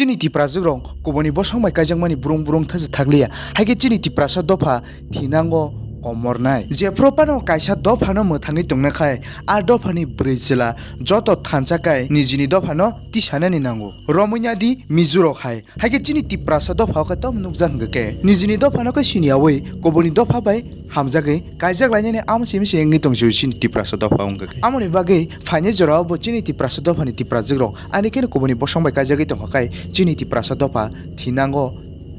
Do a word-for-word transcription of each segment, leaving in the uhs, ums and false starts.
Chini Tiprajwk rok kubuni bosong bai kaijakmani brung brung thasa thakliya, haikhe chini Tiprasa dopha thinango komornai. Jephru phano kaisa dophano mwthangwi tongnakhai, a dophani bwrwi chwla joto thansa kai nijini dophano tisanani nango. Romwi nadi Mizo rok hai. Haikhe chini Tiprasa dopha o khe tom nukjak hwnkhe khe, nijini dophano khe siniyawi kubuni dopha bai hamjagwi kaijak lainani amo simi se wngwi tong chini Tiprasa dopha wngkha khe. Amoni bagwi phaini jorao bo chini Tiprasa dophani Tiprajwk rok ani kheno kubuni bosong bai kaijagwi tongkha khai chini Tiprasa dopha thinango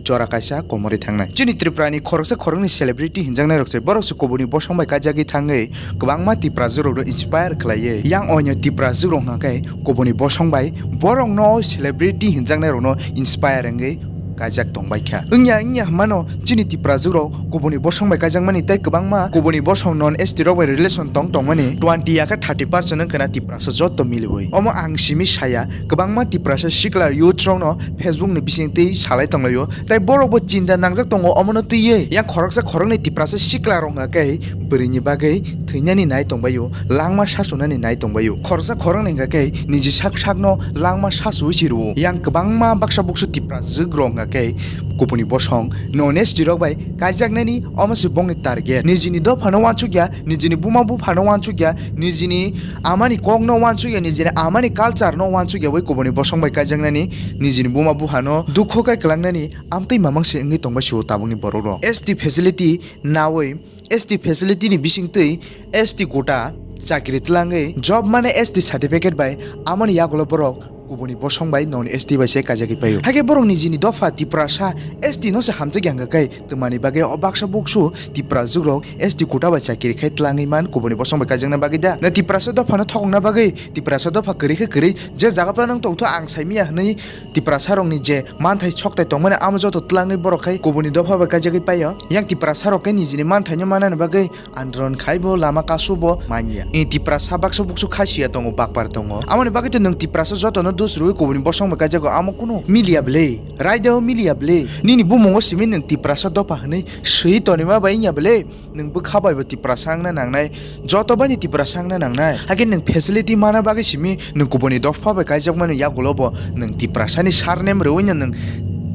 jora kaisa komorwi thangnai. Chini Tripura ni khoroksa khoroknwi celebrity hinjaknai rok se, borok se kubuni bosong bai kaijagwi thangwi kwbangma Tiprajwk rokno inspire khlaiwi. Yang oinw Tiprajwk rok hwnkha khe kubuni bosong bai borokno celebrity hinjaknai rokno inspire wngwi kaijak tongbaikha. Wngya wngya hwnmano chini Tiprajwk rok kubuni bosong bai kaijakmani tei kwbangma kubuni bosong non S T rok bai relation tong tongmani twenty ya khe thirty percent wngkha na Tiprasa joto miliwi. Omo ang simi saya, kwbangma Tiprasa sikla youth rokno Facebook ni bising twi salai tonglaio, tei borok bo chinta nangjak tongo omono twiwi. Yang khoroksa khoroknwi Tiprasa sikla rok hwnkha khe bwrwini bagwi thwinani nai tongbaio, langma sasunani nai tongbaio. Khoroksa khoroknwi hwnkha khe niji sak sakno langma sasu-ui si rwo. Yang kwbangma baksa buksu Tiprajwk rok hwnkha khe kubuni bosong non S T rok bai kaijaknani omo se bongni target. Nijini dophano uansukya, nijini buma buphano uansukya, nijini amani kokno uansukya, nijini amani culture no uansukya bai kubuni bosong bai kaijaknani, nijini buma buphano dukho kai kwlangnani amtwi mamang se wngwi tongbai sio tabukni borok rok. S T facility nawi S T facility ni bisingtwi S T quota chakri twlangwi job mane S T certificate bai, amoni yagulo borok kubuni bosong bai non S T bai se kaijagwi paio. Haikhe borok nijini dopha Tiprasa S T no se hamjakya hwnkha khe twmani bagwi o baksa buksu Tiprajwk rok S T quota bai chakri khai twlangwi man kubuni bosong bai kaijakna bagwi da? Na Tiprasa dophano thokna bagwi, Tiprasa dopha kwrwi khe kwrwi, je jaga phano wng tongtho ang saimanya hwnwi Tiprasa rokni je manthai sokthai tongmani amo joto twlangwi borok khai kubuni dopha bai kaijagwi paio. Yang Tiprasa rok khe nijini manthaino manani bagwi andolon khaibo lama kasubo manya. I Tiprasa baksa buksu khasiya tongo, bakpar tongo. Amoni bagwi to nwng Tiprasa jotono dos rwui kubuni bosong bai kaijago, amo kunu miliya bwle? Raidao miliya bwle? Nini bumungo simi nwng Tiprasa dopha hwnwi swi tonima bai wngya bwle? Nwng bwkha bai bo Tiprasa wngna nangnai, joto bai ni Tiprasa wngna nangnai. Hakhe nwng facility mana bagwi simi nwng kubuni dopha bai kaijakmani yagulo bo nwng Tiprasa ni surname rwui no nwng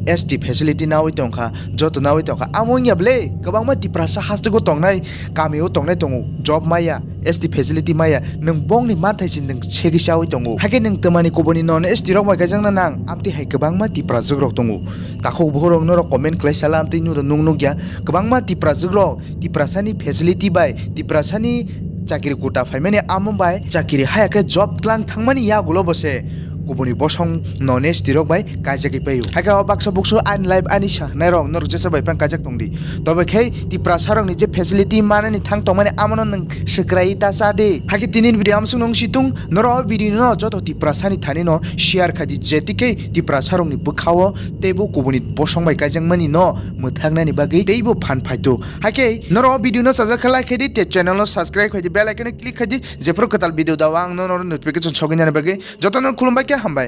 S T facility nawi tongkha, joto nawi tongkha. Amo wngya bwle? Kwbangma Tiprasa hasteo tongnai, kamio tongnai tongo, job maya, S T facility maya, nwng bongni manthai se nwng segwi chawi tongo. Hakhe nwng twmani kubuni non S T rok bai kaijakna nang, amtwi hai kwbangma Tiprajwk rok tongo. Takhuk bukhuk rok norok comment khlai sala, amtwi nuro nwng nukya, kwbangma Tiprajwk rok Tiprasani facility bai, Tiprasani chakiri quota phaimani amo bai chakiri haya khe job tlang thangmani yagulo bo se kubuni bosong non S T rok bai kaijagwi paio. Hakhe o baksa buksu ani life ani sa hwnai rok norok jesa bai phang kaijak tongdi. Tobe khe Tiprasa rokni je facility manani thang tongmani amono nwng swkrai ta cha di. Hakhe tini ni video amsuk nung situng norok o video no joto Tiprasani thani no share khaidi, jetikhe Tiprasa rokni bwkhao teibo kubuni bosong bai kaijakmani no mwthaknani bagwi teibo phan phaito. Hakhe norok o video no sajak khe like khaidi tei channel no subscribe khaidi, bell icon no click khaidi, jephru kwtal video dao ang no norok notification sogwi nani bagwi. Jotono khulumbai khe hambai.